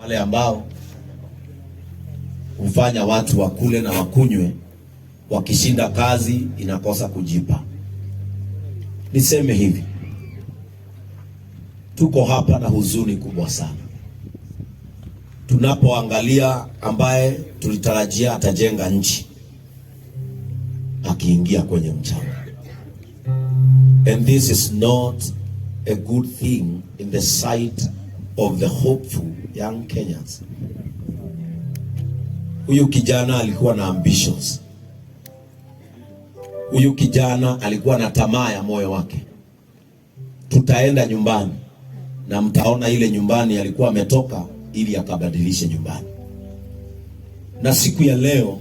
Wale ambao hufanya watu wakule na wakunywe, wakishinda kazi inakosa kujipa. Niseme hivi, tuko hapa na huzuni kubwa sana tunapoangalia ambaye tulitarajia atajenga nchi akiingia kwenye mchanga. And this is not a good thing in the sight of the hopeful young Kenyans. Huyu kijana alikuwa na ambitions. Huyu kijana alikuwa na tamaa ya moyo wake. Tutaenda nyumbani na mtaona ile nyumbani alikuwa ametoka ili akabadilishe nyumbani. Na siku ya leo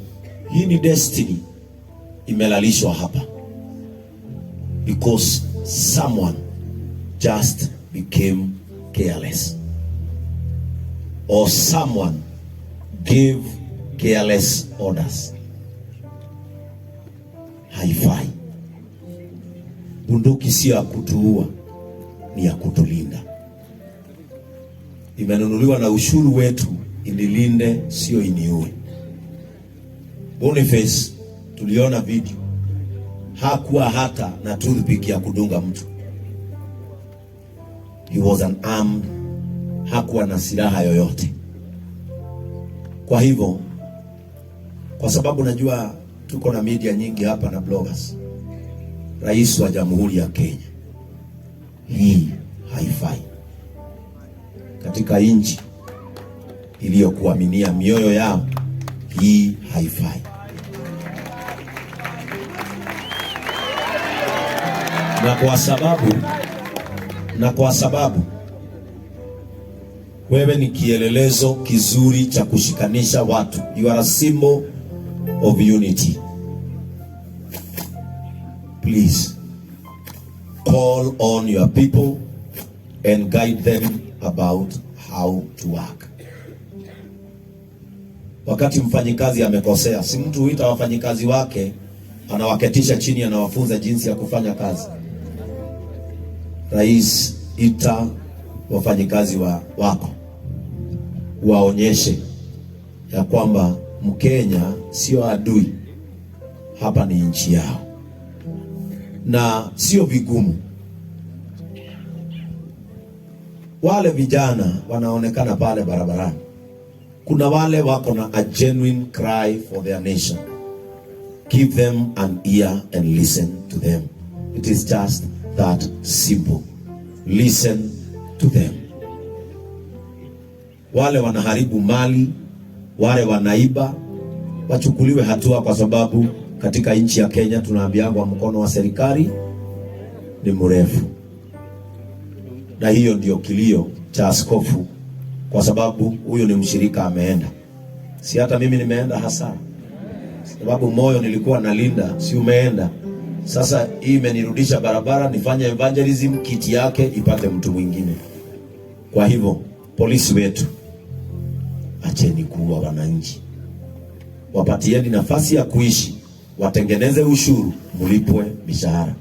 hii ni destiny imelalishwa hapa because someone just became careless or someone gave careless orders. Haifai. Bunduki sio ya kutuua, ni ya kutulinda. Imenunuliwa na ushuru wetu, inilinde, sio iniue. Boniface tuliona video, hakuwa hata na toothpick ya kudunga mtu. He was unarmed, hakuwa na silaha yoyote. Kwa hivyo, kwa sababu najua tuko na media nyingi hapa na bloggers, Rais wa Jamhuri ya Kenya, hii haifai katika nchi iliyokuaminia mioyo yao, hii haifai. Na kwa sababu na kwa sababu wewe ni kielelezo kizuri cha kushikanisha watu, you are a symbol of unity. Please call on your people and guide them about how to work. Wakati mfanyikazi amekosea, si mtu huita wafanyikazi wake, anawaketisha chini, anawafunza jinsi ya kufanya kazi. Rais, ita wafanyikazi wako waonyeshe ya kwamba Mkenya sio adui, hapa ni nchi yao, na sio vigumu. Wale vijana wanaonekana pale barabarani, kuna wale wako na a genuine cry for their nation. Give them an ear and listen to them. It is just that simple. Listen to them. Wale wanaharibu mali, wale wanaiba, wachukuliwe hatua, kwa sababu katika nchi ya Kenya tunaambiangwa mkono wa serikali ni mrefu, na hiyo ndio kilio cha askofu, kwa sababu huyu ni mshirika ameenda. Si hata mimi nimeenda hasara, sababu moyo nilikuwa nalinda, si umeenda. Sasa hii imenirudisha barabara, nifanye evangelism, kiti yake ipate mtu mwingine. Kwa hivyo polisi wetu, acheni kuua wananchi, wapatieni nafasi ya kuishi, watengeneze ushuru, mulipwe mishahara.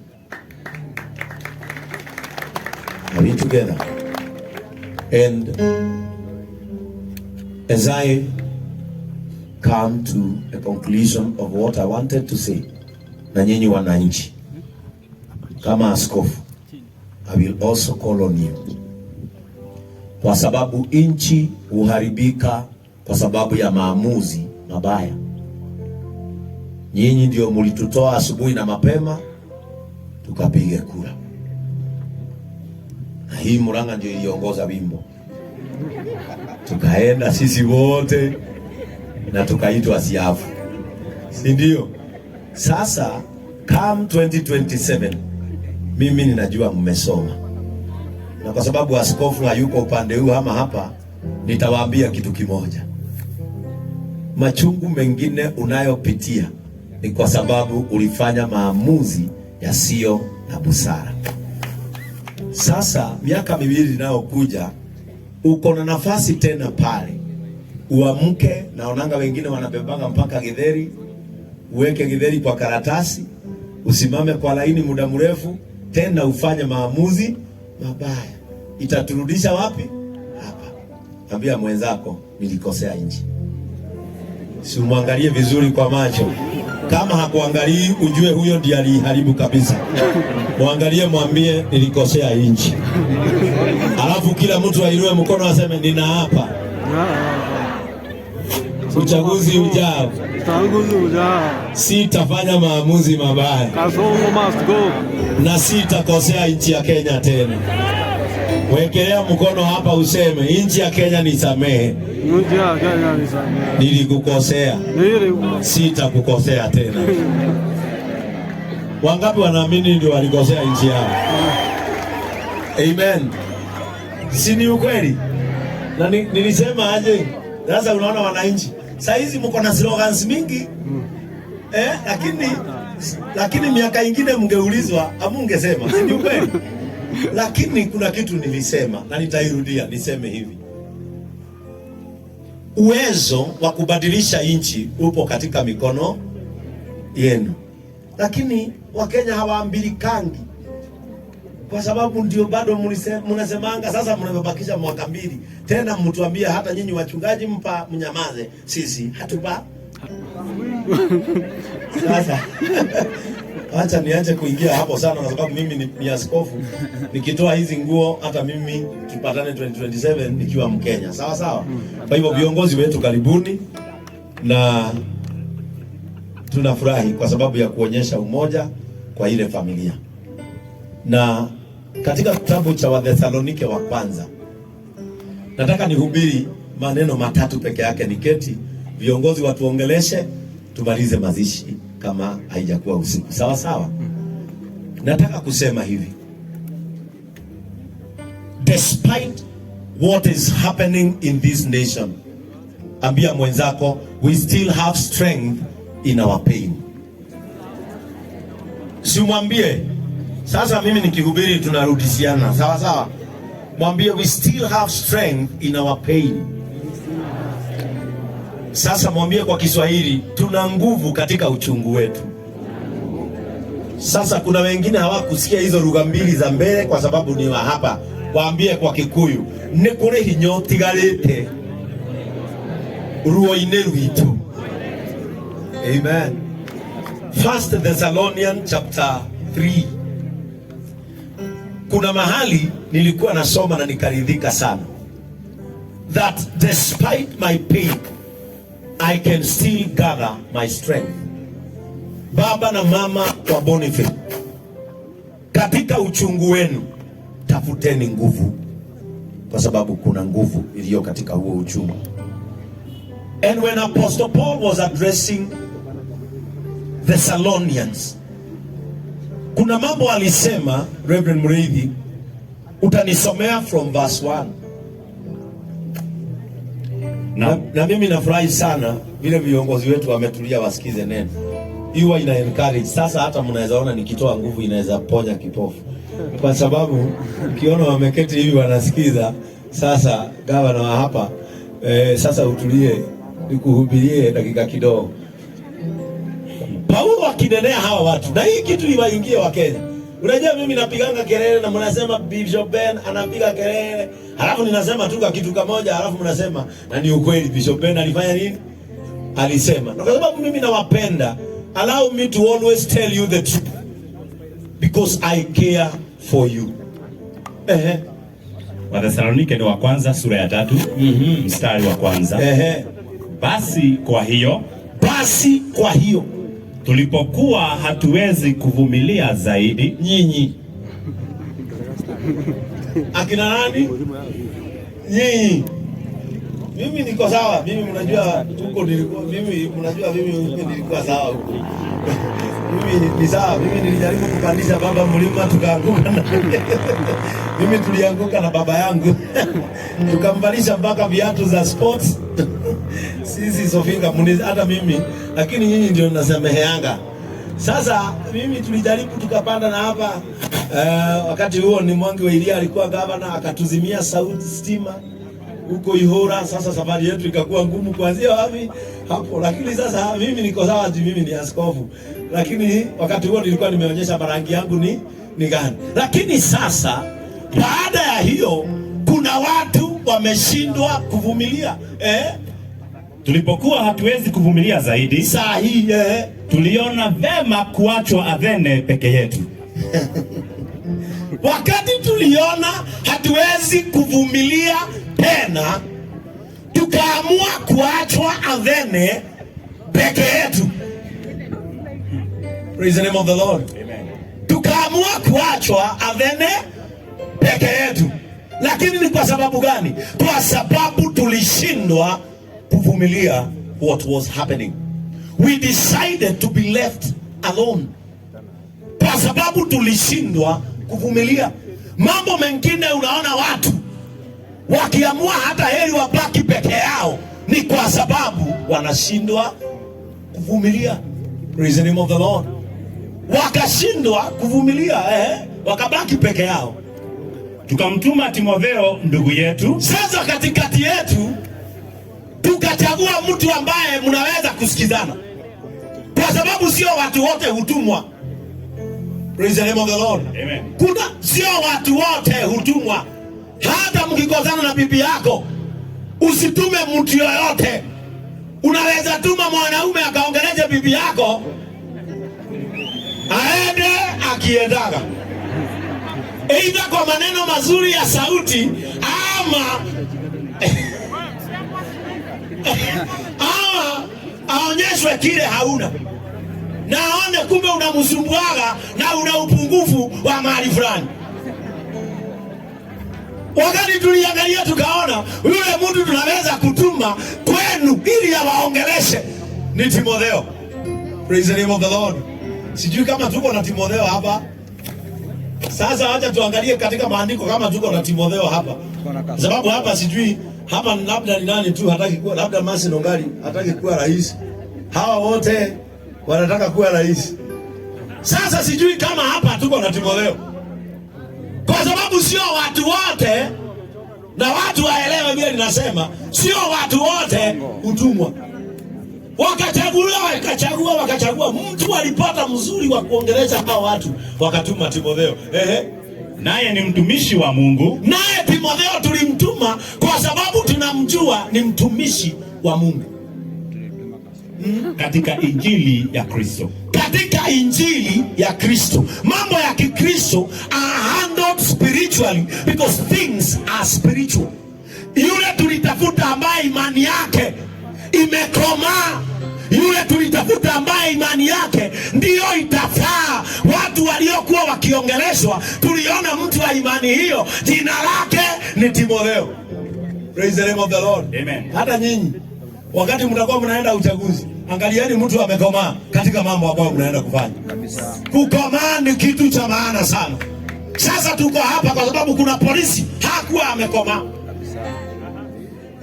Are we together? And as I come to a conclusion of what I wanted to say, na nyinyi wananchi, kama askofu, I will also call on you, kwa sababu nchi huharibika kwa sababu ya maamuzi mabaya. Nyinyi ndio mulitutoa asubuhi na mapema tukapiga kura, na hii Murang'a ndio iliongoza wimbo, tukaenda sisi wote na tukaitwa siafu, si ndio? Sasa come 2027 mimi ninajua mmesoma, na kwa sababu askofu hayuko upande huu ama hapa, nitawaambia kitu kimoja. Machungu mengine unayopitia ni kwa sababu ulifanya maamuzi yasiyo na busara. Sasa miaka miwili inayokuja uko na nafasi tena pale uamke. Naonanga wengine wanabebanga mpaka githeri, uweke githeri kwa karatasi, usimame kwa laini muda mrefu, tena ufanye maamuzi mabaya. Itaturudisha wapi? Hapa. Ambia mwenzako nilikosea nchi. Si umwangalie vizuri kwa macho. Kama hakuangalii ujue huyo ndiye aliharibu kabisa. Mwangalie, mwambie nilikosea nchi. Alafu kila mtu ainue mkono aseme ninaapa uchaguzi ujao Uchaguzi ujao. Sitafanya maamuzi mabaya. Kasongo must go. Na sitakosea nchi ya Kenya tena. Wekelea mkono hapa useme nchi ya Kenya nisamehe, Nchi ya Kenya nisamehe. Nilikukosea, sitakukosea tena. Wangapi wanaamini ndio walikosea nchi yao? Amen. Si ni ukweli? Na nilisema aje? Sasa unaona wananchi saa hizi mko na slogans mingi, eh, lakini miaka ingine mngeulizwa amungesema, si ni ukweli? Lakini kuna kitu nilisema na nitairudia, niseme hivi: uwezo wa kubadilisha nchi upo katika mikono yenu, lakini Wakenya hawaambilikangi kwa sababu ndio bado mnasemanga. Sasa mnabakisha mwaka 2 tena, mtuambie hata nyinyi wachungaji mpa mnyamaze, sisi hatupa. Sasa acha niache kuingia hapo sana, kwa sababu mimi ni askofu. Nikitoa hizi nguo hata mimi tupatane 2027 nikiwa Mkenya, sawa sawa. Kwa hivyo viongozi wetu, karibuni, na tunafurahi kwa sababu ya kuonyesha umoja kwa ile familia. Na katika kitabu cha Wathesalonike wa kwanza, nataka nihubiri maneno matatu peke yake, niketi viongozi watuongeleshe, tumalize mazishi kama haijakuwa usiku, sawa sawa. Nataka kusema hivi, despite what is happening in this nation, ambia mwenzako we still have strength in our pain. Si mwambie sasa, mimi nikihubiri tunarudishiana, sawa sawa. Mwambie we still have strength in our pain. Sasa mwambie kwa Kiswahili, tuna nguvu katika uchungu wetu. Sasa kuna wengine hawakusikia hizo lugha mbili za mbele kwa sababu ni wa hapa. Waambie kwa Kikuyu, nĩ kũrĩ hinya ũtigarĩte ruo-inĩ rwitũ. Amen. First Thessalonians chapter 3. Kuna mahali nilikuwa nasoma na nikaridhika sana, that despite my pain I can still gather my strength. Baba na mama wa Boniface, katika uchungu wenu tafuteni nguvu, kwa sababu kuna nguvu iliyo katika huo uchungu. And when Apostle Paul was addressing Thessalonians, kuna mambo alisema. Reverend Muriithi, utanisomea from verse 1. Na mimi nafurahi sana vile viongozi wetu wametulia wasikize neno. Hiyo ina encourage. Sasa hata mnaweza ona nikitoa nguvu inaweza ponya kipofu, kwa sababu ukiona wameketi hivi wanasikiza. Sasa gavana wa hapa, sasa utulie nikuhubirie dakika kidogo. Paulo akinenea hawa watu, na hii kitu iwaingie wa Kenya. Unajua mimi napiganga kelele na mnasema Bishop Ben anapiga kelele, halafu ninasema tu kitu kamoja, halafu mnasema na ni ukweli Bishop Ben alifanya nini? Alisema. Na kwa sababu mimi nawapenda, allow me to always tell you the truth because I care for you. Ehe. Wathesalonike ni wa kwanza sura ya 3 mstari wa kwanza. Ehe. Basi kwa hiyo, Basi kwa hiyo, tulipokuwa hatuwezi kuvumilia zaidi, nyinyi akina nani? Nyinyi. Mimi niko sawa. Mimi mnajua huko nilikuwa, mimi mnajua mimi nilikuwa sawa huko. Mimi ni sawa. Mimi nilijaribu kupandisha baba mlima tukaanguka na mimi tulianguka na baba yangu, tukamvalisha mpaka viatu za sports. Sisi Sofinga hata mimi, lakini nyinyi ndio nasameheanga. Sasa mimi tulijaribu tukapanda na hapa, wakati huo ni Mwangi wa Iria alikuwa gavana, akatuzimia sauti stima huko Ihora. Sasa safari yetu ikakuwa ngumu kuanzia wapi hapo, lakini sasa mimi niko sawa juu mimi ni askofu, lakini wakati huo nilikuwa nimeonyesha marangi yangu ni gani. Lakini sasa baada ya hiyo kuna watu wameshindwa kuvumilia. Tulipokuwa hatuwezi kuvumilia zaidi, Saa hii tuliona vema kuachwa Athene peke yetu. Wakati tuliona hatuwezi kuvumilia tena, tukaamua kuachwa Athene peke yetu. Praise the name of the Lord. Amen. Tukaamua kuachwa Athene peke yetu, lakini ni kwa sababu gani? Kwa sababu tulishindwa kuvumilia what was happening. We decided to be left alone kwa sababu tulishindwa kuvumilia mambo mengine. Unaona watu wakiamua hata heri wabaki peke yao, ni kwa sababu wanashindwa kuvumilia. Praise the name of the Lord. Wakashindwa kuvumilia, wakabaki peke yao. Tukamtuma Timotheo ndugu yetu Sasa katikati yetu tukachagua mtu ambaye mnaweza kusikizana, kwa sababu sio watu wote hutumwa. Praise the name of the Lord. Amen. Kuna sio watu wote hutumwa. Hata mkikosana na bibi yako, usitume mtu yoyote. Unaweza tuma mwanaume akaongeleshe bibi yako, aende akiendaga, either kwa maneno mazuri ya sauti ama aonyeshwe kile hauna na aone kumbe unamsumbuaga na una upungufu wa mahali fulani. Wakati tuliangalia tukaona yule mtu tunaweza kutuma kwenu ili awaongeleshe ni Timotheo. Praise the name of the Lord. Sijui kama tuko na Timotheo hapa. Sasa acha tuangalie katika maandiko kama tuko na Timotheo hapa, sababu hapa sijui hapa labda ni nani tu hataki kuwa, labda Masi Nongali hataki kuwa rais. Hawa wote wanataka kuwa rais. Sasa sijui kama hapa tuko na Timotheo, kwa sababu sio watu wote, na watu waelewe vile ninasema, sio watu wote hutumwa. Wakachaguliwa, wakachagua, wakachagua mtu alipata mzuri wa kuongelesha hao watu, wakatuma Timotheo. Ehe. Naye ni mtumishi wa Mungu Naye Timotheo tulimtuma kwa sababu tunamjua ni mtumishi wa Mungu katika injili ya Kristo. Katika injili ya Kristo. Mambo ya Kikristo are handled spiritually because things are spiritual. Yule tulitafuta ambaye imani yake imekomaa, yule tulitafuta ambaye imani yake ndiyo itafaa. Watu waliokuwa wakiongeleshwa, tuliona mtu wa imani hiyo, jina lake ni Timotheo. Praise the name of the Lord. Amen. Hata nyinyi wakati mtakuwa mnaenda uchaguzi, angalieni mtu amekomaa katika mambo ambayo mnaenda kufanya. Kukomaa ni kitu cha maana sana. Sasa tuko hapa kwa sababu kuna polisi hakuwa amekomaa,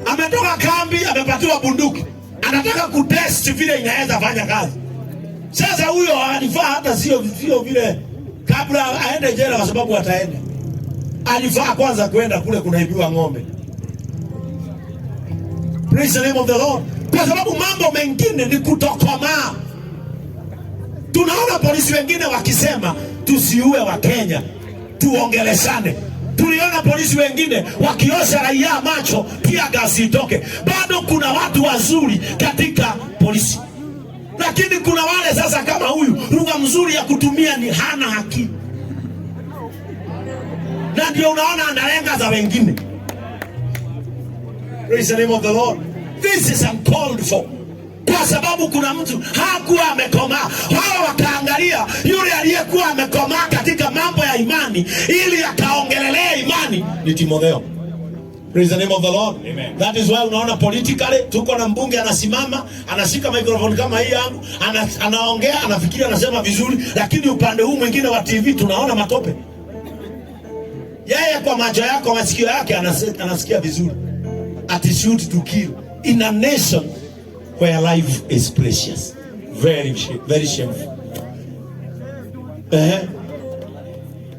ametoka kambi, amepatiwa bunduki, anataka kutest vile inaweza fanya kazi. Sasa huyo alifaa hata sio vile kabla aende jela, kwa sababu ataenda, alifaa kwanza kwenda kule kunaibiwa ng'ombe. Praise the name of the Lord. Kwa sababu mambo mengine ni kutokomaa. Tunaona polisi wengine wakisema tusiue Wakenya, tuongeleshane. Tuliona polisi wengine wakiosha raia macho tear gas itoke. Bado kuna watu wazuri katika polisi, lakini kuna wale sasa kama huyu, lugha mzuri ya kutumia ni hana haki, na ndio unaona analenga za wengine. Praise the name of the Lord. This is uncalled for. Kwa sababu kuna mtu hakuwa amekomaa. Hawa wakaangalia yule aliyekuwa amekomaa katika mambo ya imani ili akaongelelea imani ni Timotheo. Praise the name of the Lord. Amen. That is why unaona politically tuko na mbunge anasimama, anashika microphone kama hii yangu, anaongea, anafikiri anasema vizuri, lakini upande huu mwingine wa TV tunaona matope. Yeye kwa macho yako, masikio yake anasikia vizuri. Ati shoot to kill in a nation where life is precious. Very, very shameful.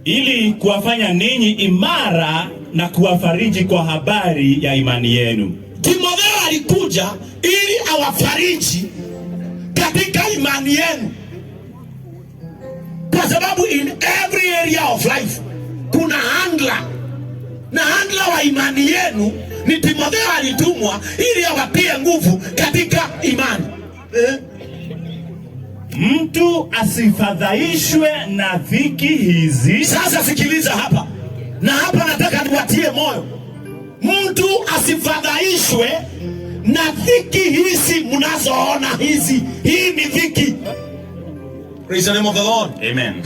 Ili kuwafanya ninyi imara na kuwafariji kwa habari ya imani yenu. Timotheo alikuja ili awafariji katika imani yenu, kwa sababu in every area of life kuna handler. Na handler wa imani yenu ni Timotheo, alitumwa ili awatie nguvu katika imani, eh? Mtu asifadhaishwe na dhiki hizi. Sasa sikiliza hapa, na hapa nataka niwatie moyo. Mtu asifadhaishwe na dhiki hizi mnazoona hizi. Hii ni dhiki. Praise the name of the Lord. Amen.